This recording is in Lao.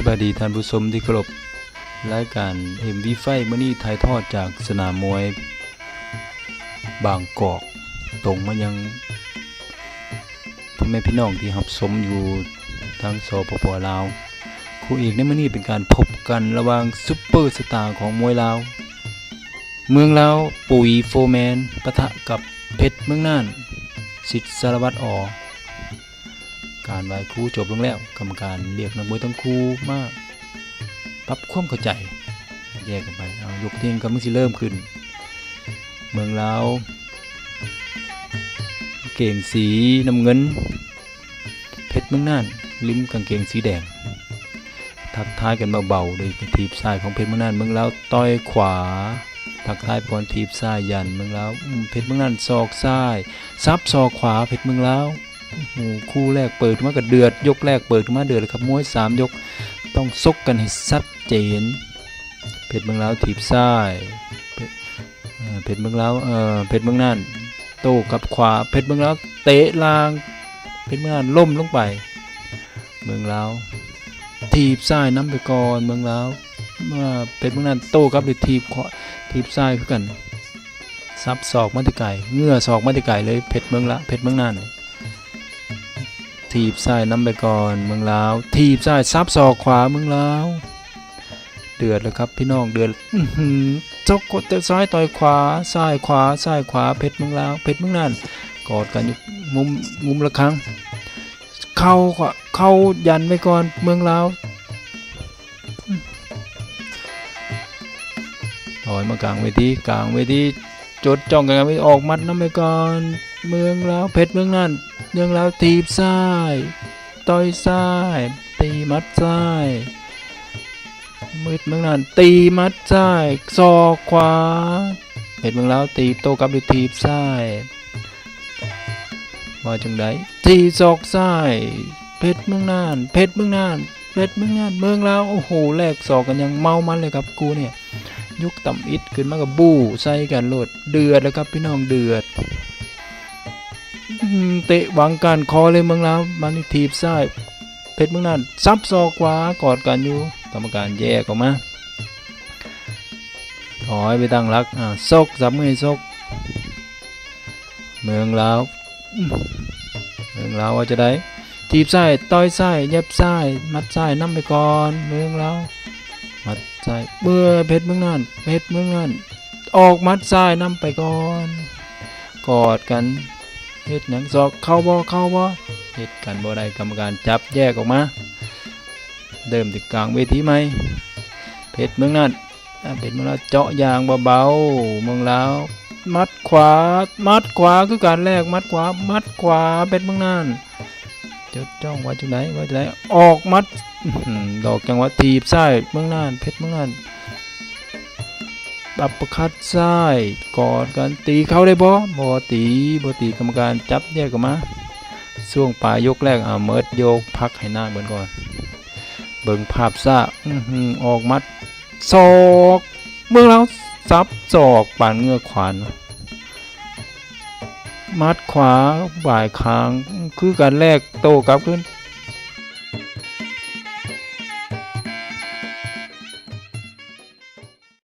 ບາຍດີທ່ານຜູ້ຊົມທີ່ເຄົາລົບ, ລາຍການ ເອັມ ວີ ໄຟ ມື້ນີ້ຖ່າຍທອດຈາກສະໜາມມວຍບາງກອກ ຕົງມາຍັງພໍ່ແມ່ພີ່ນ້ອງທີ່ຮັບຊົມຢູ່ທາງ ສປປ ລາວ. ຄູ່ເອກໃນມື້ນີ້ເປັນການພົບກັນລະຫວ່າງຊຸບເປີສະຕາຂອງມວຍລາວ ເມືອງລາວ ປຸຍ ໂຟແມນ ປະທະກັບເພັດເມືອງນ່ານ ສິດສາລະວັດ ອໍ. ການໄຫວ້ຄູຈົບລົງແລ້ວ, ກຳມະການລຽກນັກມວຍທັງຄູ່ມາປັບຄວາມເຂົ້າໃຈ, ແຍກກັນໄປ. ເອົາ, ຍົກທີໜຶ່ງກຳລັງຊິເລີ່ມຂຶ້ນ. ເມືອງລາວ ກາງເກງສີນ້ຳເງິນ ເພັດເມືອງນ່ານ ລິມກາງເກງສີແດງ. ທັກທາຍກັນເບົາໆ ໂດຍການຖີບຊ້າຍຂອງເພັດເມືອງນ່ານ. ເມືອງລາວຕ່ອຍຂວາ ທັກທາຍກ່ອນ, ຖີບຊ້າຍຢັນ. ເມືອງລາວ ອືມ ເພັດເມືອງນ່ານ ສອກຊ້າຍ ສັບສອກຂວາ ເພັດເມືອງລາວ. ໂອ້ໂຫ ຄູ່ແລກເປີດມາກໍເດືອດ, ຍົກແລກເປີດມາເດືອດເລີຍຄັບ. ມວຍສາມຍົກຕ້ອງຊົກກັນໃຫ້ຊັດເຈນ. ເພັດເມືອງລາວຖີບຊ້າຍ ເອີ ເພັດເມືອງລາວ ເອີ ເພັດເມືອງນ່ານໂຕ້ກັບຂວາ, ເພັດເມືອງລາວເຕະລ່າງ, ເພັດເມືອງນ່ານລົ້ມລົງໄປ. ເມືອງລາວຖີບຊ້າຍນຳໄປກ່ອນ, ເມືອງລາວ ເອີ ເພັດເມືອງນ່ານໂຕ້ກັບດ້ວຍຖີບຂວາ ຖີບຊ້າຍຄືກັນ, ສັບສອກມາແຕ່ໄກ, ເງື້ອສອກມາແຕ່ໄກເລີຍ ເພັດເມືອງລາ ເພັດເມືອງນ່ານ. ຖີບຊ້າຍນຳໄປກ່ອນ ເມືອງລາວ, ຖີບຊ້າຍສັບສອກຂວາ ເມືອງລາວ. ເດືອດແລ້ວຄັບພີ່ນ້ອງ ເດືອດ. ອືຫື ຊົກແຕ່ຊ້າຍຕ່ອຍຂວາ, ຊ້າຍຂວາ, ຊ້າຍຂວາ ເພັດເມືອງລາວ, ເພັດເມືອງນ່ານ ກອດກັນຢູ່ມຸມ ມຸມລະຄັງ. ເຂົ້າຂວາ ເຂົ້າຢັນໄວ້ກ່ອນ ເມືອງລາວ. ອື ຖອຍມາກາງເວທີ ກາງເວທີ ຈົດຈ້ອງກັນເວທີ, ອອກໝັດນຳໄປກ່ອນ ເມືອງລາວ. ເພັດເມືອງນ່ານ ເມືອງລາວຖີບຊ້າຍ ຕ່ອຍຊ້າຍ ຕີໝັດຊ້າຍ, ເພັດເມືອງນ່ານຕີໝັດຊ້າຍ ສອກຂວາ, ເພັດເມືອງລາວຕີໂຕ້ກັບດ້ວຍຖີບຊ້າຍ. ວ່າຈັ່ງໃດ? ຖີບສອກຊ້າຍ ເພັດເມືອງນ່ານ ເພັດເມືອງນ່ານ ເພັດເມືອງນ່ານ ເມືອງລາວ. ໂອ້ໂຫ ແລກສອກກັນຢ່າງເມົາມັນເລີຍຄັບຄູ່ນີ້. ຍົກຕຳອິດຂຶ້ນມາກໍບູ້ໃສ່ກັນໂລດ. ເດືອດແລ້ວຄັບພີ່ນ້ອງ ເດືອດ. ອືມ ເຕະຫວັງກ້ານຄໍເລີຍເມືອງລາວ. ມານີ້ຖີບຊ້າຍ ເພັດເມືອງນ່ານ ສັບສອກຂວາ ກອດກັນຢູ່. ກຳມະການແຍກອອກມາ. ຖອຍໄປຕັ້ງຫຼັກ. ອາ ຊົກ ສັບມືໃຫ້ຊົກ. ເມືອງລາວ ອືມ ເມືອງລາວວ່າຈັ່ງໃດ? ຖີບຊ້າຍ ຕ່ອຍຊ້າຍ ແຫຍັບຊ້າຍ ໝັດຊ້າຍນຳໄປກ່ອນ ເມືອງລາວ. ໝັດຊ້າຍ ເມືອງ ເພັດເມືອງນ່ານ ເພັດເມືອງນ່ານ ອອກໝັດຊ້າຍນຳໄປກ່ອນ. ກອດກັນ ເຮັດຫຍັງ? ສອກ ເຂົ້າບໍ່? ເຂົ້າບໍ່? ເຮັດກັນບໍ່ໄດ້ ກຳມະການຈັບແຍກອອກມາ. ເລີ່ມທີ່ກາງເວທີໃໝ່ ເພັດເມືອງນ່ານ. ອາ ເພັດເມືອງລາວເຈາະຢ່າງເບົາໆ ເມືອງລາວ ໝັດຂວາ ໝັດຂວາຄືການແລກ ໝັດຂວາ ໝັດຂວາ ເພັດເມືອງນ່ານ. ຈົດຈ້ອງ ວ່າຈັ່ງໃດ? ວ່າຈັ່ງໃດ? ອອກໝັດ ອືຫື ດອກຈັງຫວະ ຖີບຊ້າຍ ເມືອງນ່ານ ເພັດເມືອງນ່ານ. ອັບປະຄັດຊ້າຍ ກອດກັນ ຕີເຂົ້າໄດ້ບໍ່? ບໍ່ຕີ ບໍ່ຕີ ກຳມະການຈັບແຍກອອກມາ. ຊ່ວງປາຍຍົກແລກ ເອົາ ເມີດໂຍກ ພັກໃຫ້ນາງເພິ່ນກ່ອນ. ເບິ່ງພາບຊ້າ ອືຫື ອອກໝັດ ສອກ ເມືອງລາວ ສັບສອກປານເງືອກຂວານ. ໝັດຂວາ ບາຍຄາງ ຄືການແລກໂຕ້ກັບຄືນ.